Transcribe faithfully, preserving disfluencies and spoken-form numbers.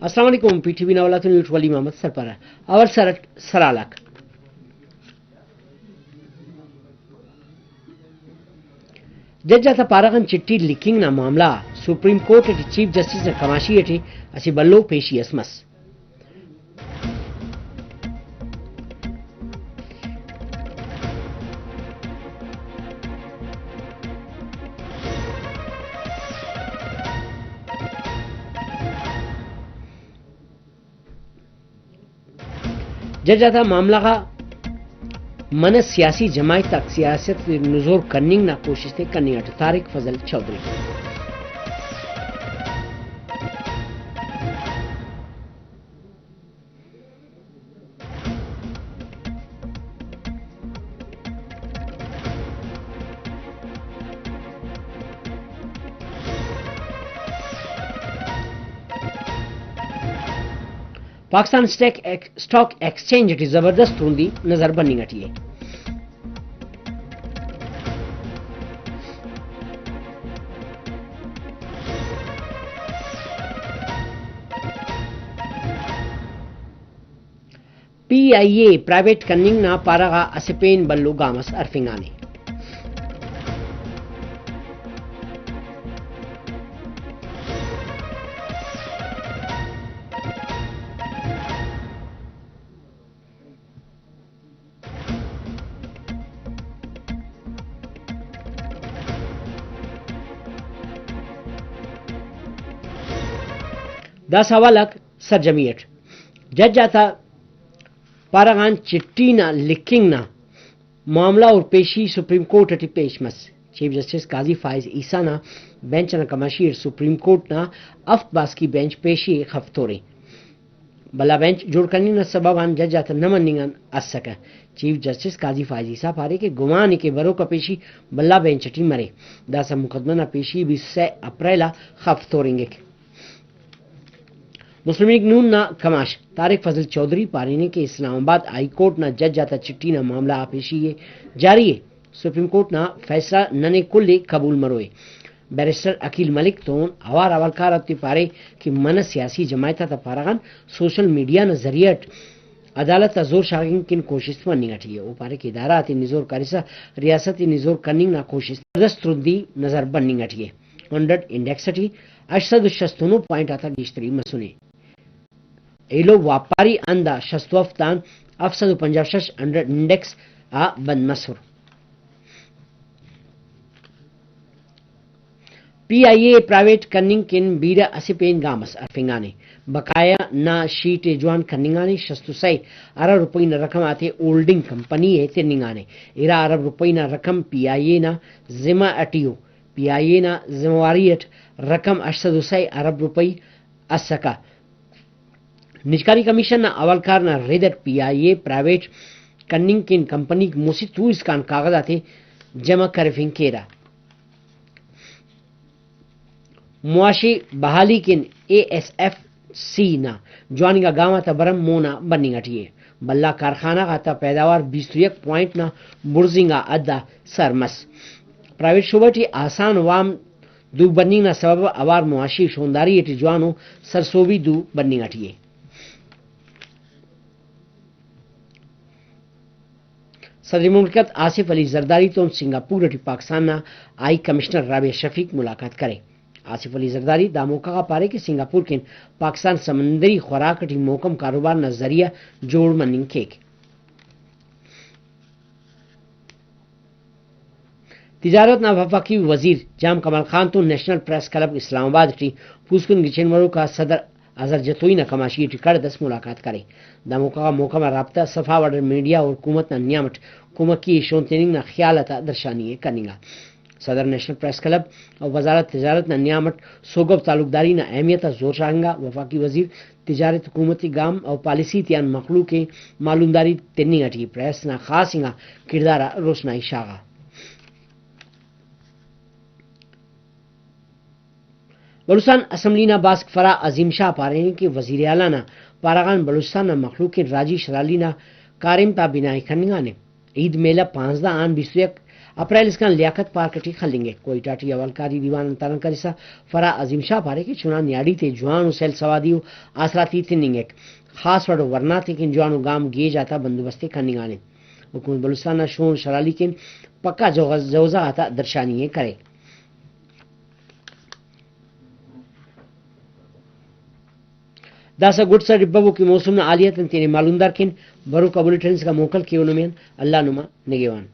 السلام علیکم، پی ٹی وی نا اولاتون یوٹ ولی محمد سرپارہ۔ اور سر سرالک۔ جج آتا پارہ غان چٹھی لکھنگ نا معاملہ آ سپریم کورٹ اٹی چیف جسٹس نا کماشی اٹی اسہ بھلو پیشی اس مس۔ جج آتا معاملہ غا منہ سیاسی جماعت آک سیاست ءِ نزور کننگ نا کوشست ءِ کننگ اٹ، طارق فضل چوہدری۔ پاکستان اسٹیک ایک-، اسٹاک ایکسچینج ٹی زبردست ترندی نظر بننگ ٹی ءِ۔ پی آئی اے پرائیویٹ کننگ نا پارہ غا اسہ پین بھلو گام اس ہرفنگانے۔ داسہ حوال آک سرجمی اٹ۔ جج آتا پارہ غان چٹھی نا لکھنگ نا معاملہ اور پیشی سپریم کورٹ اٹی پیش مس۔ چیف جسٹس قاضی فائز عیسیٰ نا بینچ انا کماشی اٹ سپریم کورٹ نا ہفت باسکی بینچ پیشی ءِ خف تورے۔ بھلا بینچ جوڑ کننگ نا سبب آن جج آتا نہ مننگ آن اسکہ۔ چیف جسٹس قاضی فائز عیسیٰ پارے کہ گمان ءِ کہ بروکا پیشی بھلا بینچ اٹی مرے۔ داسہ مقدمہ نا پیشی بیست و سہ اپریل آ خف تورنگک۔ مسلم لیگ نون نا کماش طارق فضل چوہدری پارینے کہ اسلام آباد ہائی کورٹ نا جج آتا چٹھی نا معاملہ آ پیشی ءِ جاری ءِ۔ سپریم کورٹ نا فیصلہ ننے کل ءِ قبول مروئے۔ بیرسٹر عقیل ملک تون اوار حوالکار آتے پارے کہ منہ سیاسی جماعت آتا پارہ غان سوشل میڈیا نا ذریعہ اٹ عدالت آ زور شاغنگ کن کوشست مننگ اٹی ءِ۔ او پارے کہ ادارہ آتے نزور کرسا ریاست ءِ نزور کننگ نا کوشست زبردست ترندی نظر بننگ اٹی ءِ۔ ہنڈریڈ انڈیکس اٹی ہشت سد و شست و نہہ پوائنٹ آتا گیشتری مسنے۔ ایلو واپاری ہند آ شست و ہفت آن ہفت سد و پنجاہ و شش ہنڈریڈ انڈیکس آ بند مسر۔ پی آئی اے پرائیویٹ کننگ کن بیرہ اسہ پین گام اس ہرفنگانے۔ بقایا نا شیٹ ءِ جوان کننگانے، شست و سئے ارب روپئی نا رقم آتے ہولڈنگ کمپنی ءِ تننگانے۔ ارا ارب روپئی نا رقم پی آئی اے نا ذمہ اٹی ءُ۔ پی آئی اے نا ذمہ واری اٹ رقم ہشت سد و سئے ارب روپئی اسکہ۔ نجکاری کمیشن نا حوالکار نا رد اٹ پی آئی اے پرائیویٹ کننگ کن کمپنیک مسہ تو اسکان کاغذ آتے جمع کرفنگ کیرہ۔ معاشی بحالی کن اے ایس ایف سی نا جواننگا گام آتا بھرم مونا بننگ اٹی ءِ۔ بھلا کارخانہ غاتا پیداوار بیست و یک پوائنٹ نا بڑزنگا حد آ سر مس۔ پرائیویٹ شعبہ ٹی آسان وام دو بننگ نا سوب اوار معاشی شونداری ٹی جوانو سرسہبی دو بننگ اٹی ءِ۔ صدر مملکت آصف علی زرداری تون سنگاپور اٹی پاکستان نا ہائی کمشنر رابعہ شفیق ملاقات کرے۔ آصف علی زرداری دا موقع غا پارے کہ سنگاپور کن پاکستان سمندری خوراک اٹی محکم کاروبار نا ذریعہ جوڑ مننگ کیک۔ تجارت نا وفاقی وزیر جام کمال خان تون نیشنل پریس کلب اسلام آباد ٹی پوسکن گچین مروک آ صدر اظہر جتوئی نا کماشی ٹی کڑد اس ملاقات کرے۔ دا موقع غا محکمہ رابطہ، صفا بارڈر میڈیا و حکومت نا نیام اٹ کمکی ءِ شون تننگ نا خیال آتا درشانی ءِ کننگا۔ صدر نیشنل پریس کلب و وزارت تجارت نا نیام اٹ سوگو تعلقداری نا اہمیت آ زور شاغنگا۔ وفاقی وزیر تجارت حکومتی گام و پالیسی تیان مخلوق ءِ معلومداری تننگ اٹی پریس نا خاص انگا کڑدار آ روشنائی شاغا۔ بلوچستان اسمبلی نا باسک فرا عظیم شاہ پارینے کہ وزیر اعلی نا پارہ غان بلوچستان نا مخلوق کن راجی شرحالی نا کاریم تا بناءِ کننگانے۔ عید میلہ پانزدہ آن بیست و یک اپریل اسکان لیاقت پارک ٹی خلنگک۔ کوئٹہ ٹی حوالکاری دیوان آن تران کرسا فرح عظیم شاہ پارے کہ چنا نیاڑی تے جوان و سیل سوادی و آسراتی تننگک، خاص وڑ ورنا تیکن جوان و گام گیج آتا بندوبست ءِ کننگانے۔ حکومت بلوچستان نا شون شرالی کن پکا جوغ-، جوزہ غاتا درشانی ءِ کرے۔ داسہ گڈ سا ڈبہ بو کہ موسم نا حالیت آن تینے معلومدار کین۔ بروکا بلیٹن اسکا موکل کیو نمے آن۔ اللہ نما نگہوان۔